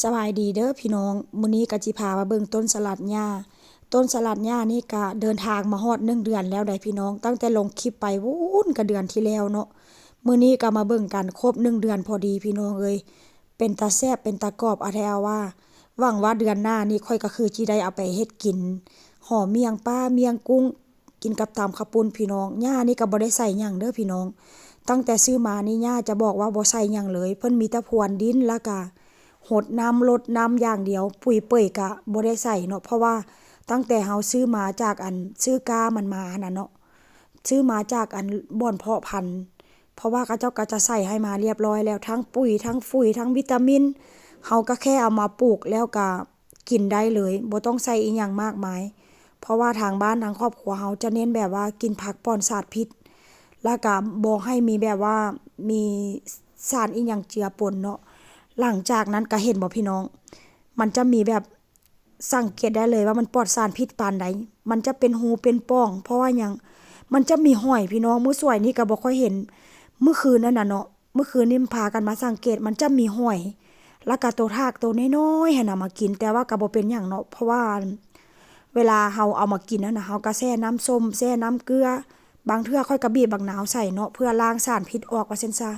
ສະບາຍດີເດີພີ່ນ້ອງ, ມື້ນີ້ກໍຊິພາມາເບິ່ງຕົ້ນສະຫຼັດຫຍ້າ. ຕົ້ນສະຫຼັດຫຍ້ານີ້ກະເດີນທາງມາຮອດໜຶ່ງເດືອນແລ້ວໃດ໋ພີ່ນ້ອງ, ຕັ້ງແຕ່ລົງຄລິບໄປວຸ້ນກະເດືອນທີ່ແລ້ວເນາະ. ມື້ນີ້ກໍມາເບິ່ງກັນຄົບໜຶ່ງເດືອນພໍດີພີ່ນ້ອງເອີຍ, ເປັນຕາແຊບເປັນຕາກອບອາແທ້ອາວ່າ. ຫວັງວ່າເດືອນໜ້ານີ້ຂ້ອຍກໍຄືຊິໄດ້ເອົາໄປເຮັດກິນ ຫໍ່ມຽງປາ ມຽງກຸ້ງ ກິນກັບຕຳເຂົ້າປຸ້ນພີ່ນ້ອງ. ຫຍ້ານີ້ກໍບໍ່ໄດ້ໃສ່ຫຍັງເດີພີ່ນ້ອງ, ຕັ້ງແຕ່ຊື້ມານີ້ຫຍ້າຈະບອກວ່າບໍ່ໃສ່ຫຍັງເລີຍ, ເພິ່ນມີແຕ່ພຣວນດິນ ແລ້ວກະຫົດນ້ຳ ລົດນ້ຳຢ່າງດຽວ, ປຸ໋ຍເປີຍກະບໍ່ໄດ້ໃສ່ເນາະ, ເພາະວ່າຕັ້ງແຕ່ເຮົາຊື້ມາຈາກອັນ ຊື້ກ້າມັນມາຫັ້ນນະເນາະ, ຊື້ມາຈາກອັນບ່ອນເພາະພັນ, ເພາະວ່າເຂົາເຈົ້າກໍຈະໃສ່ໃຫ້ມາລຽບຮ້ອຍແລ້ວ, ທັງປຸ໋ຍ ທັງຝຸ່ນ ທັງວິຕາມິນ, ເຮົາກໍແຄ່ເອົາມາປູກແລ້ວກະ ກິນໄດ້ເລີຍ, ບໍ່ຕ້ອງໃສ່ອີ່ຫຍັງມາກມາຍ, ເພາະວ່າທາງບ້ານທາງຄອບຄົວເຮົາຈະເນັ້ນແບບວ່າກິນຜັກປອດສານພິດ, ແລ້ວກະບໍ່ໃຫ້ມີແບບວ່າມີສານອີ່ຫຍັງເຈືອປົນເນາະ. ຫຼັງຈາກນັ້ນກະເຫັນບໍ່ພີ່ນ້ອງ, ມັນຈະມີແບບ ສັງເກດໄດ້ເລີຍວ່າມັນປອດສານພິດປານໃດ, ມັນຈະເປັນຮູເປັນປ່ອງ. ເພາະວ່າຫຍັງ? ມັນຈະມີຫອຍພີ່ນ້ອງ, ມື້ສວຍນີ້ກະບໍ່ຄ່ອຍເຫັນ, ມື້ຄືນນັ້ນນະເນາະ, ມື້ຄືນນີ້ພາກັນມາສັງເກດ ມັນຈະມີຫອຍ ແລ້ວກະໂຕທາກໂຕນ້ອຍໆຫັ້ນນະມາກິນ, ແຕ່ວ່າກະບໍ່ເປັນຫຍັງເນາະ, ເພາະວ່າເວລາເຮົາເອົາມາກິນຫັ້ນນະ ເຮົາກະແຊ່ນ້ຳສົ້ມ ແຊ່ນ້ຳເກືອ, ບາງເທື່ອຂ້ອຍກະບີບບັກນາວໃສ່ເນາະ ເພື່ອລ້າງສານພິດອອກວ່າຊັ້ນຊະ.